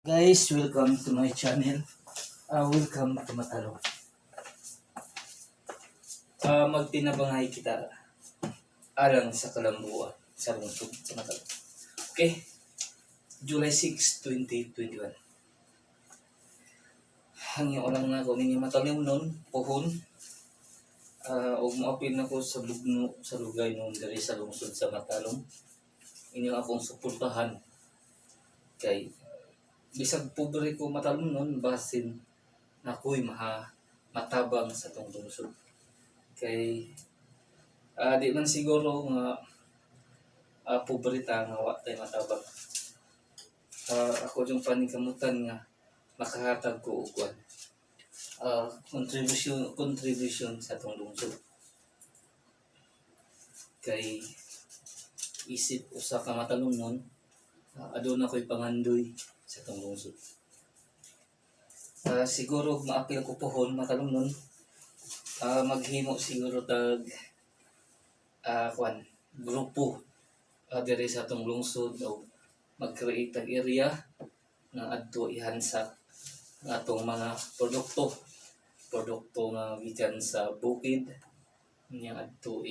Guys, welcome to my channel. Welcome to Matalom. Magtinabangay kita alang sa kalambuan sa lungsod sa Matalom. Okay? July 6, 2021. Hangyo lang na ako ninyo, matalom nun, puhon. Ug moapil na ko sa bugno sa lugay nun diri sa lungsod sa Matalom. Inyo akong suportahan kay bisag pobre ko, matalom nun, basin ako'y maha matabang sa tong lungsod. Kay di man siguro nga pobre ta nga wa tay matabang. Ako yung paningkamutan nga makahatag ko og kuan, contribution sa tong lungsod. Kay isip usa ka matalom nun, aduna ko'y pangandoy sa tong lungsod. Siguro maapil ko pohon, matalom nun, maghimo siguro tag kuan, grupo diri sa atong lungsod o mag-create tag area nga adto ihansak ang atong mga produkto produkto nga gikan sa bukid nya adto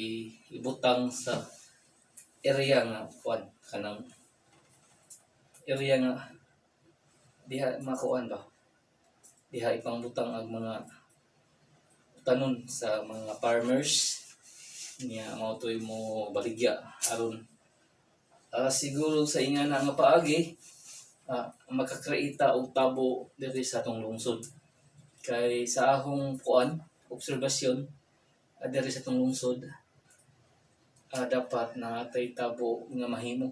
ibutang sa area nga kuan, kanang area nga diha makuan ba, diha ipangbutang ang mga tanon sa mga farmers niya, mao to'y mo baligya aron siguro sa ingana nga paagi makakreate og tabo diri sa atong lungsod. Kay sa akong kuan, obserbasyon, diri sa atong lungsod, dapat na atay tabo nga mahimo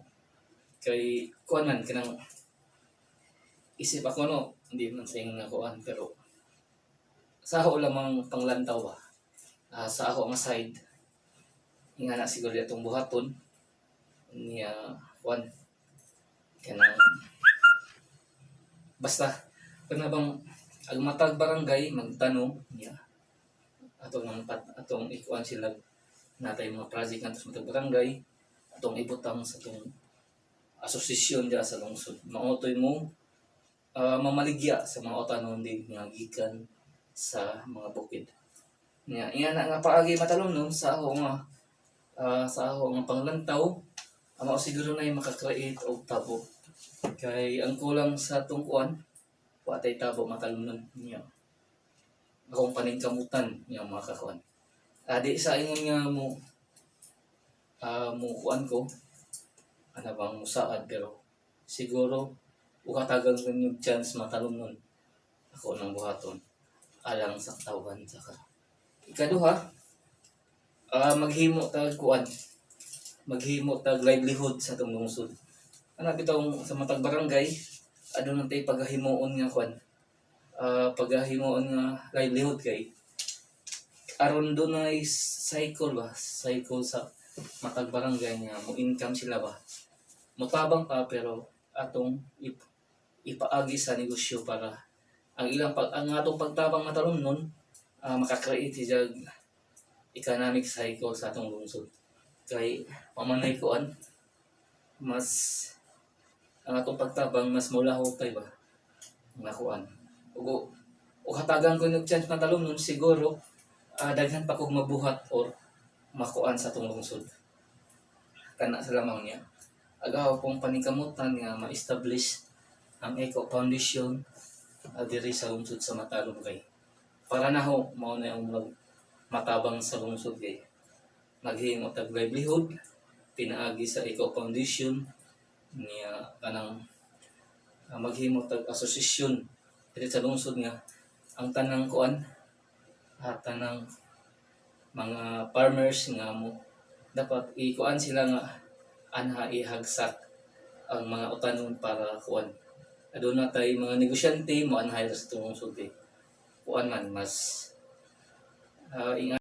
kay kuan man, kanang isip ako no, hindi man sa ingon nga kuan, pero sa ako lamang panglantaw ba, sa ako nga side, nga na siguro atong buhaton niya, kuan, kanang basta kana bang ang matag barangay magtanong niya, atong ang pat, atong ikuan sila natay mga project ngadto sa matag barangay, atong ibutang sa atong asosasyon diya sa lungsod, mao toy mo mamaligya sa mga utanon din nga gikan sa mga bukid nya. Ingana nga paagi, matalom nun, sa ako nga panglantaw, mao siguro na maka-create og tabo kay ang kulang sa atong kuan, wa tay tabo, matalom nun niya. Akong paningkamutan nga makakuan, di sa ingon nga mo kuan ko, ana bang musaad, pero siguro ukatagan ko yung chance, matalom nun, ako nang buhaton alang sa katawhan. Sa ikaduha, maghimo tag kuan, maghimo tag livelihood sa atong lungsod. Ana bitong sa matag barangay aduna tay paghimuon nga kuan, paghimuon nga livelihood kay aron dunay cycle ba, cycle sa matag barangay nga mo income sila ba, motabang pa, pero atong ipaagi sa negosyo para ang atong pagtabang, matalom nun, maka-create siya economic cycle sa atong lungsod. Kay pamanay kuan, mas ang atong pagtabang mas mulahok tay ba nga kuan. Ug ug hatagan ko ng chance, matalom nun, siguro daghan pa kog mabuhat or makuan sa atong lungsod. Kana sa lamang niya agaw pong paningkamutan nga ma-establish ang Eco Foundation diri sa lungsod sa Matalom kay para naho mao na yung matabang sa lungsod kay maghimo tag livelihood pinaagi sa Eco Foundation niya, kanang maghimo tag asosasyon diri sa lungsod nga ang tanang kuan at tanang mga farmers nga mo dapat ikuan sila nga anha ihagsak ang mga utanon para kuan, aduna tay mga negosyante mo anhay sa tungong lungsod eh. Kuan man mas inga.